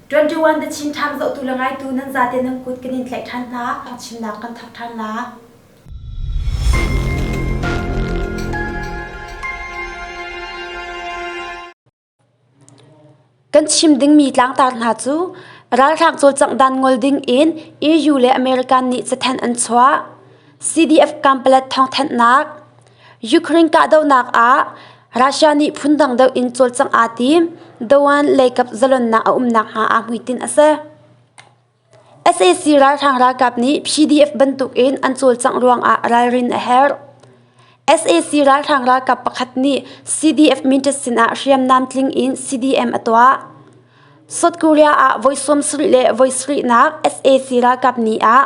21 The Chin Times zohtu le ngaitu nan zate nan kut kan in tlaih ṭhan hna. Chimnak kan thawk ṭhan la. Kan chim dingmi tlangtar hna cu ralhrang cawlcangh dan ngol ding in EU le American nih cathanh an chuah. CDF Kampalet thawngthanhnak Ukraine kahdohnak ah Russia nih phundang deuh in cawlcangh aa tim. Doan leikap zalonnak a um nakhnga aa hmuitinh a si. Sac ralhrang ralkap nih PDF bantukin an cawlcangh ruangah ralrin a herh. Sac ralhrang ralkap pakhat nih CDF Mintet sinah hriamnam tling in CDM a tuah. South Korea ah voi 70 le voi sarihnak sac ralkap ni ah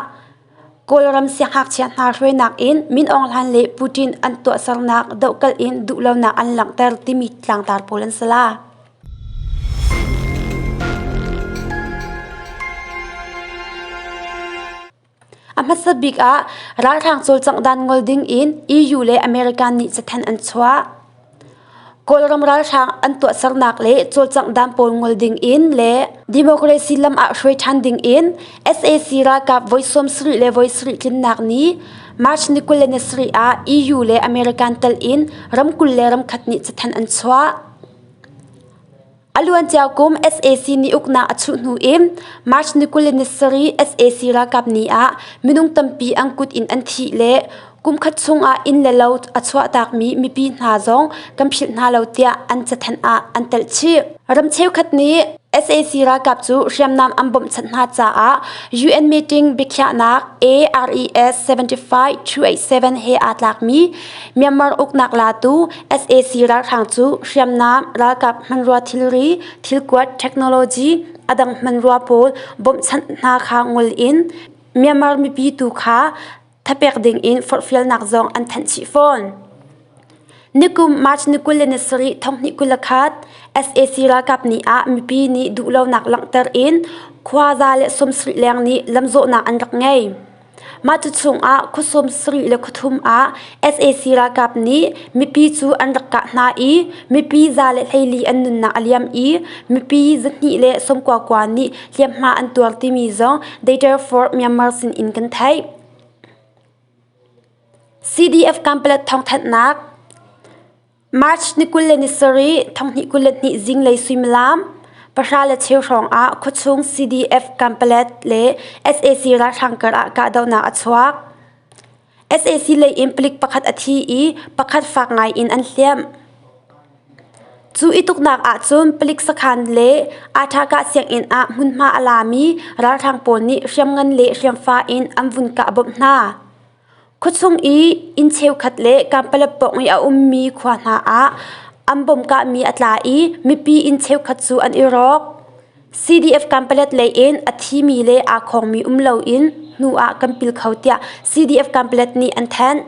Kawlram siangngakchia hna hruainak in Min Aung Hlaing le Putin an tuahsernak dohkalh in duhlonak an langhter timi tlangtar pawl an si la. A hmasa bik ah ralhrang cawlcangh dan ngol ding in EU le American nih cathanh an chuah. Kawlram ralhrang an tuahsernak le cawlcangh dan pawl ngol ding in le democracy lam ah hruai ṭhan ding in sac ralkap voi 70 le voi 70 tlinnak ni March ni 27 ah EU le American tel in ram 20 le ram khat nih cathanh an chuah. A luancia kum sac nih uknak a chuh hnu in March ni 27 sac ralkap ni ah minung tampi an kut in an thih le kumkhat chungah inn le lo a chuahtakmi mipi hna zong kan philh hna lo tiah an cathanh ah an telh chih. Ram cheukhat nih sac ralkap cu hriamnam an bawmhchanh hna caah UN meeting biakhiahnak ARES 75 287 he aa tlakmi Myanmar uknak latu sac ralhrang cu hriamnam, ralkap hmanrua thilri, thilkuat, technology, a dang hmanrua pawl bawmhchanh hna kha ngol in Myanmar mipi tu kha thapek ding in forhfialnak zong an thanh chih fawn. Nikum March ni 27 2021 sac ralkap ni ah mipi nih duhlonak langhter in khua za le 70 leng nih lamzawhnak an rak ngei. Mah cu chungah khua 70 le khua thum ah sac ralkap nih mipi cu an rak kah hna i mipi za le 14 an nunnak a liam i mipi 200 le 99 nih hliamhma an tuar timi zong Data for Myanmar sinin kan theih. CDF Kanpalet thawngthanhnak March ni 27, 2022 zinglei suimilam pahra le cheu hrawng ah khuachung CDF Kanpalet le sac ralhrang kar ah kahdohnak a chuak. Sac lei in palik pakhat a thi i pakhat fak ngai in an hliamh. Cu i tuknak ahcun palik sakhan le Athakah sianginn ah hmunhma a lami ralhrang pawl nih hriamngan le hriamfa in an vun kah bawmh hna. Khuachung i inn cheukhat le Kampalap pawng i a ummi khua hna ah an bom kahmi a tla i mipi inn cheukhat cu an i rawk. CDF Kanpalet lei in a thimi le aa khawngmi um loin hnu ah kan pil kho tiah CDF Kanpalet nih an thanh.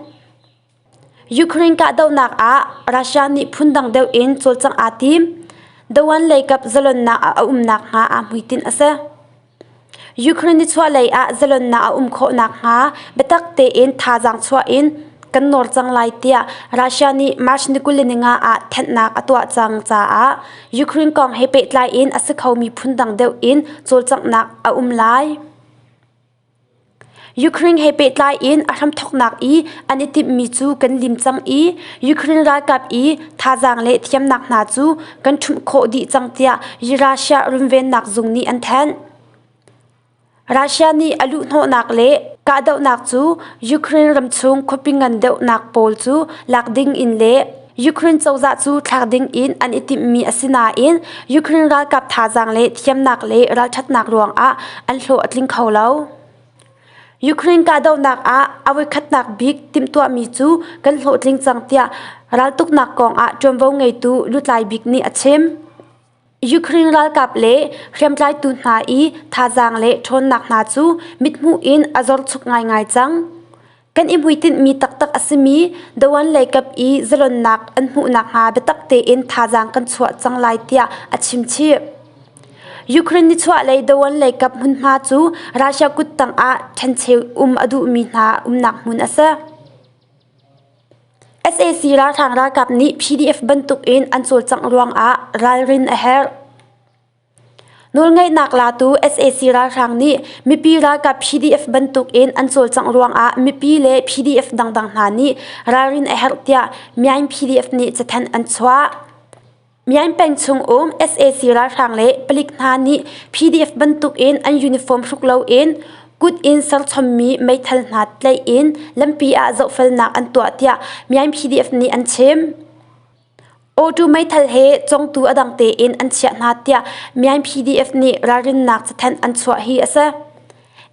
Ukraine kahdohnak ah Russia nih phundang deuh in cawlcangh aa tim. Doan leikap zalonnak ah a um nakhnga aa hmuitinh a si. Ukraine nichuahlei ah zalonnak a um khawh nakhnga biatak tein thazaang chuah in kan nawr cang lai tiah Russia nih March ni 25 ah thanhnak a tuah cang caah Ukraine kong he pehtlai in a si khomi phundang deuh in cawlcanghnak a um lai. Ukraine he pehtlai in a hramthawknak i an i timhmi cu kan lim cang i Ukraine ralkap i thazaang le thiamnak hna cu kan ṭhumh khawh dih cang tiah Russia runvennak zung nih an thanh. Russia nih a luhhnawhnak le kahdohnak cu Ukraine ramchung khuapi ngan deuhnak pawl cu lak ding in le Ukraine cozah cu thlak ding in an i timhmi a si nain Ukraine ralkap thazaang le thiamnak le ralṭhatnak ruangah an hlawh a tling kho lo. Ukraine kahdohnak ah a voikhatnak bik timhtuahmi cu kan hlawhtling cang tiah raltuknak kong ah ṭuanvo ngeitu lutlai bik nih a chim. Ukraine ralkap le hriamtlaitu hna i thazaang le ṭhawnnak hna cu mithmuh in a zorchuk ngaingai cang. Kan i hmuitinhmi taktak a simi Doan leikap i zalonnak an hmuh nakhnga biatak tein thazaang kan chuah cang lai tiah a chim chih. Ukraine nichuahlei Doan leikap hmunhma cu Russia kuttang ah ṭhencheu um a duhmi hna umnak hmun a si. Sac ralhrang ralkap nih PDF bantukin an cawlcangh ruangah ralrin a herh. Nawlngeihnak latu sac ralhrang nih mipi ralkap PDF bantukin an cawlcangh ruangah mipi le PDF dangdang hna nih ralrin a herh tiah Myaing PDF nih cathanh an chuah. Myaing peng chung um sac ralhrang le palik hna nih PDF bantukin an uniform hruk loin kut in serchommi meithal hna tlaih in lampi ah zohfelnak an tuah tiah Myaing PDF nih an chim. Awtu meithal he congtu a dang tein an chiah hna tiah Myaing PDF nih ralrinnak cathanh an chuah hi a si.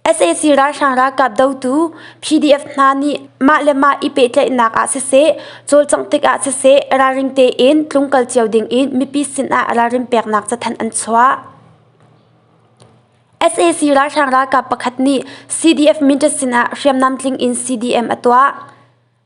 Sac ralhrang ralkap dotu PDF hna nih mah le mah i pehtlaihnak ah siseh, cawlcangh tikah siseh ralring tein tlungkal cio dingin mipi sinah ralrin peknak cathanh an chuah. Sac ralhrang ralkap pakhat nih CDF Mindat sinah hriamnam tling in CDM a tuah.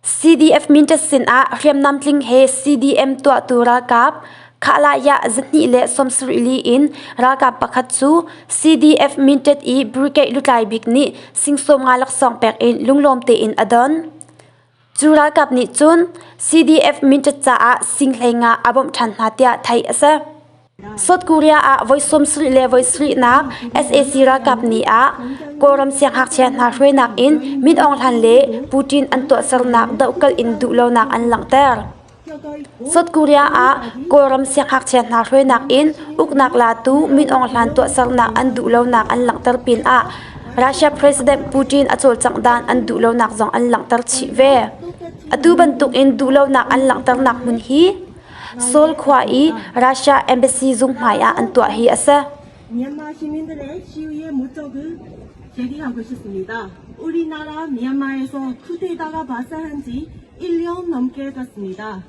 CDF Mindat sin ah hriamnam tling he CDM tuahtu ralkap Khahlayah 274 in ralkap pakhat cu CDF Mindat i brigade lutlai bik nih singsawm nga laksawng pek in lunglawm tein a don. Cu ralkap nih cun CDF Mindat caah sing hlei nga a bawmh ṭhan hna tiah theih a si. South Korea ah voi 70 le voi sarihnak sac ralkap ni ah Kawlram siangngakchia hna hruainak in Min Aung Hlaing le Putin an tuahsernak dohkalh in duhlonak an langhter. South Korea ah Kawlram siangngakchia hna hruainak in uknak latu Min Aung Hlaing tuahsernak an duhlonak an langhter pinah Russia President Putin a cawlcangh dan an duhlonak zong an langhter chih ve. Atu bantukin duhlonak an langhternak hmun hi Seoul khua i Russia embassy zung hmai ah an tuah hi a si. 미얀마 시민들의 시위의 목적을 제기하고 싶습니다. 우리나라 미얀마에서 쿠데타가 발생한 지 1년 넘게 됐습니다.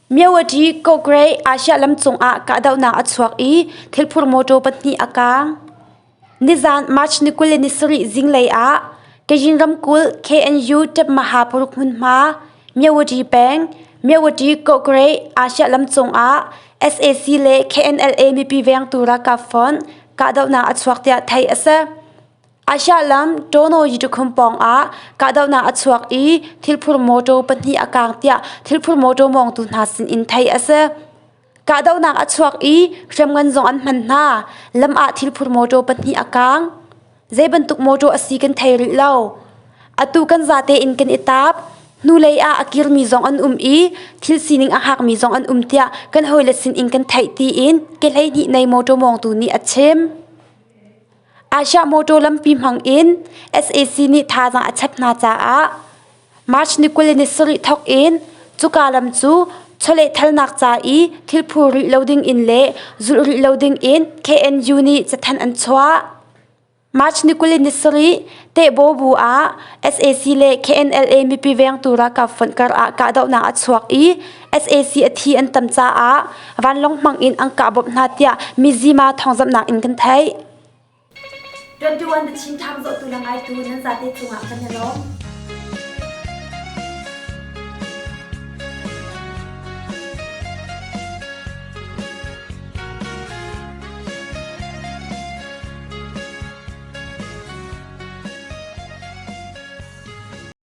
Myawaddy Kawgray Asia lamcung ah kahdohnak a chuak i thilphur mawṭaw pahnih a kaang. Nizan March ni 27 zinglei ah Kachin ramkulh KNU Tepmaha paruk hmunhma Myawaddy peng Myawaddy Kawgray Asia lamcung ah sac le KNLA mipi vengtu ralkap fonh kahdohnak a chuak tiah theih a si. Asia lam Tono Yitukhum pawng ah kahdohnak a chuak i thilphur mawṭaw pahnih a kaang tiah thilphur mawṭaw mawngtu hna sinin theih a si. Kahdohnak a chuak i hriamngan zong an hman hna. Lam ah thilphur mawṭaw pahnih a kaang. Zei bantuk mawṭaw a si kan thei rih lo. Atu kan zate in kan i taap. Hnulei ah a kirmi zong an um i thil sining a hngakmi zong an um tiah kan hawile sinin kan theih tiin kehlei hnih nei mawṭaw mawngtu nih a chim. Asia mawṭaw lampi hmang in sac nih thazaang a chap hna caah March ni 27 thawk in cuka lam cu chawlehthalnak ca i thilphur rih lo ding in le zulh rih lo ding in KNU nih cathanh an chuah. March ni 27 Tehbaw bu ah sac le KNLA mipi vengtu ralkap fonh kar ah kahdohnak a chuak i sac a thi an tam caah vanlawng hmang in an kah bawmh hna tiah Mizzima thawngzamhnak in kan theih. 21 The Chin Times zohtu le ngaitu nan zate cungah kan i lawm.